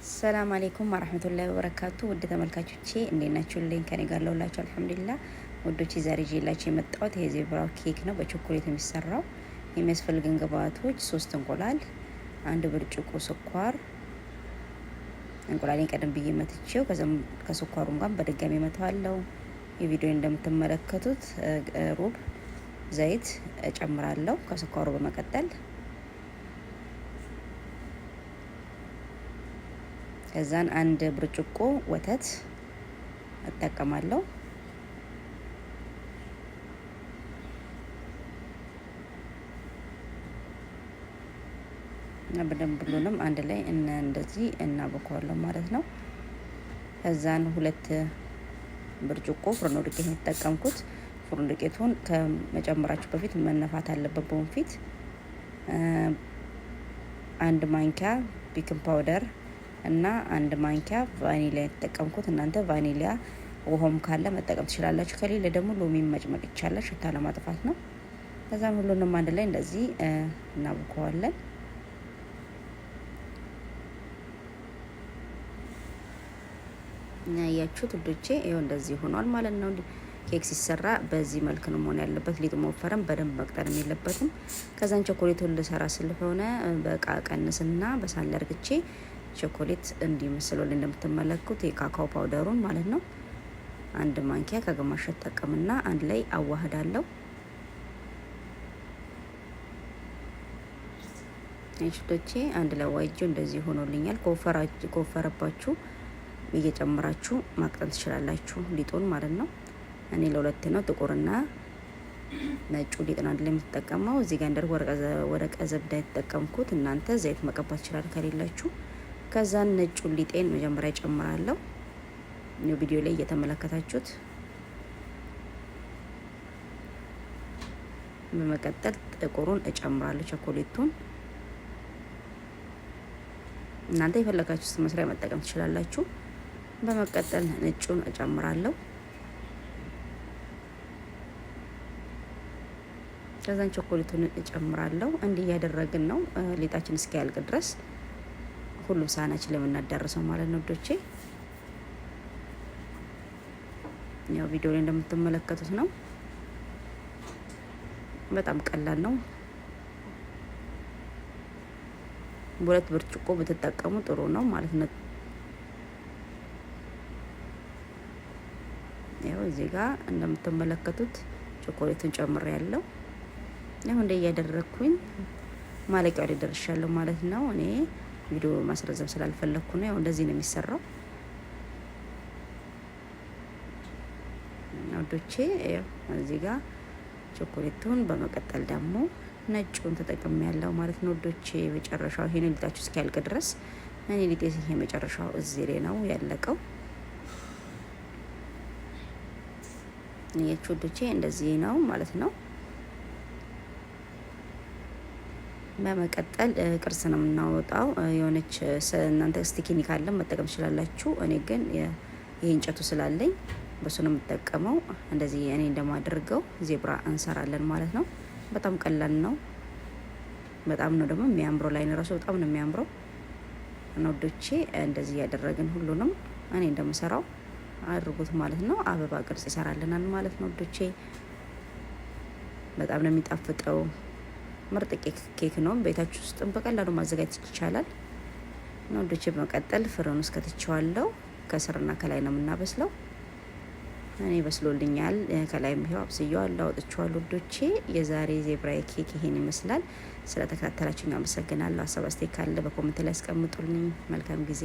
السلام عليكم ورحمة الله وبركاته። ውድ ተመልካቾቼ እንዴት ናችሁልኝ? ከኔ ጋር ለሁላችሁ الحمد لله። ውዶቼ ዛሬ ይዤላችሁ የመጣሁት ይሄ zebra ው ኬክ ነው፣ በቾኮሌት የሚሰራው። የሚያስፈልገን ግብአቶች ሶስት እንቁላል፣ አንድ ብርጭቆ ስኳር። እንቁላሌን ቀደም ብዬ መትቼው ከዛም ከስኳሩም ጋር በድጋሚ መተዋለው። የቪዲዮ እንደምትመለከቱት ሩብ ዘይት እጨምራለሁ ከስኳሩ በመቀጠል። ከዛን አንድ ብርጭቆ ወተት እጠቀማለሁ። እና በደንብ ሁሉንም አንድ ላይ እንደዚህ እናቦከዋለን ማለት ነው። ከዛን ሁለት ብርጭቆ ፍርኖ ዱቄት የተጠቀምኩት። ፍርኖ ዱቄቱን ከመጨመራችሁ በፊት መነፋት አለበት በወንፊት። አንድ ማንኪያ baking powder እና አንድ ማንኪያ ቫኒሊያ የተጠቀምኩት። እናንተ ቫኒሊያ ውሃም ካለ መጠቀም ትችላላችሁ። ከሌለ ደግሞ ሎሚ መጭመቅ ይቻላል፣ ሽታ ለማጥፋት ነው። ከዛም ሁሉንም አንድ ላይ እንደዚህ እናቡከዋለን። ያያችሁት ውዶቼ ይኸው እንደዚህ ሆኗል ማለት ነው። ኬክ ሲሰራ በዚህ መልክ ነው መሆን ያለበት። ሊጡ መወፈርም በደንብ መቅጠንም የለበትም። ከዛን ቸኮሌቱን ልሰራ ስለሆነ በቃ ቀንስና በሳህን ላይ አርግቼ ቸኮሌት እንዲመስለው እንደምትመለከቱት የ cacao powder ኡን ማለት ነው። አንድ ማንኪያ ከግማሽ እጠቀምና አንድ ላይ አዋህዳለሁ። እሽቶቼ አንድ ላይ ዋይጄ እንደዚህ ሆኖልኛል። ከወፈረባችሁ እየጨመራችሁ ማቅጠን ትችላላችሁ ሊጡን ማለት ነው። እኔ ለሁለት ነው፣ ጥቁርና ነጩ ሊጥ ነው አንድ ላይ የምትጠቀመው። እዚህ ጋር እንደርግ ورق زبدة የተጠቀምኩት፣ እናንተ ዘይት መቀባት ይችላል ከሌላችሁ። ከዛን ነጩን ሊጤን መጀመሪያ ጨምራለሁ። ቪዲዮ ላይ እየተመለከታችሁት። በመቀጠል ጥቁሩን እጨምራለሁ ቸኮሌቱን። እናንተ የፈለጋችሁት መስሪያ መጠቀም ትችላላችሁ። በመቀጠል ነጩን እጨምራለሁ። ከዛን ቸኮሌቱን እጨምራለሁ። እንዲህ እያደረግን ነው ሊጣችን እስኪያልቅ ድረስ ሁሉም ሳህናችን ለምናዳርሰው ማለት ነው ውዶቼ። ያው ቪዲዮ ላይ እንደምትመለከቱት ነው። በጣም ቀላል ነው። በሁለት ብርጭቆ ብትጠቀሙ ጥሩ ነው ማለት ነው። ያው እዚህ ጋር እንደምትመለከቱት ቾኮሌቱን ጨምሬ ያለው ያው እንደ እያደረግኩኝ ማለቂያው ላይ ደርሻለሁ ማለት ነው። እኔ ቪዲዮ ማስረዘም ስላልፈለግኩ ነው። ያው እንደዚህ ነው የሚሰራው ውዶቼ። እዚህ ጋር ቾኮሌቱን በመቀጠል ደግሞ ነጩን ተጠቅሜ ያለው ማለት ነው ውዶቼ። መጨረሻው ይሄን ሊጣችሁ እስኪያልቅ ድረስ እኔ ሊጤ ይሄ መጨረሻው እዚህ ላይ ነው ያለቀው። ያችሁ ውዶቼ እንደዚህ ነው ማለት ነው። በመቀጠል ቅርጽ ነው የምናወጣው። የሆነች እናንተ ስቲኪኒ ካለ መጠቀም ትችላላችሁ። እኔ ግን ይሄ እንጨቱ ስላለኝ በሱ ነው የምጠቀመው። እንደዚህ እኔ እንደማደርገው zebra እንሰራለን ማለት ነው። በጣም ቀላል ነው። በጣም ነው ደግሞ የሚያምረው። ላይን ራሱ በጣም ነው የሚያምረው። ውዶቼ እንደዚህ እያደረግን ሁሉንም እኔ እንደምሰራው አድርጉት ማለት ነው። አበባ ቅርጽ ይሰራልናል ማለት ነው ውዶቼ። በጣም ነው የሚጣፍጠው። ምርጥ ኬክ ነው። ቤታችሁ ውስጥም በቀላሉ ማዘጋጀት ይቻላል። ውዶቼ በመቀጠል ፍርን ውስጥ ከትቼዋለሁ። ከስርና ከላይ ነው የምናበስለው። እኔ በስሎልኛል። ከላይም ይኸው አብስዬዋለሁ፣ አውጥቼዋለሁ። ውዶቼ የዛሬ zebra ኬክ ይሄን ይመስላል። ስለተከታተላችሁኝ አመሰግናለሁ። ሀሳብ አስተያየት ካለ በ comment ላይ አስቀምጡልኝ። መልካም ጊዜ።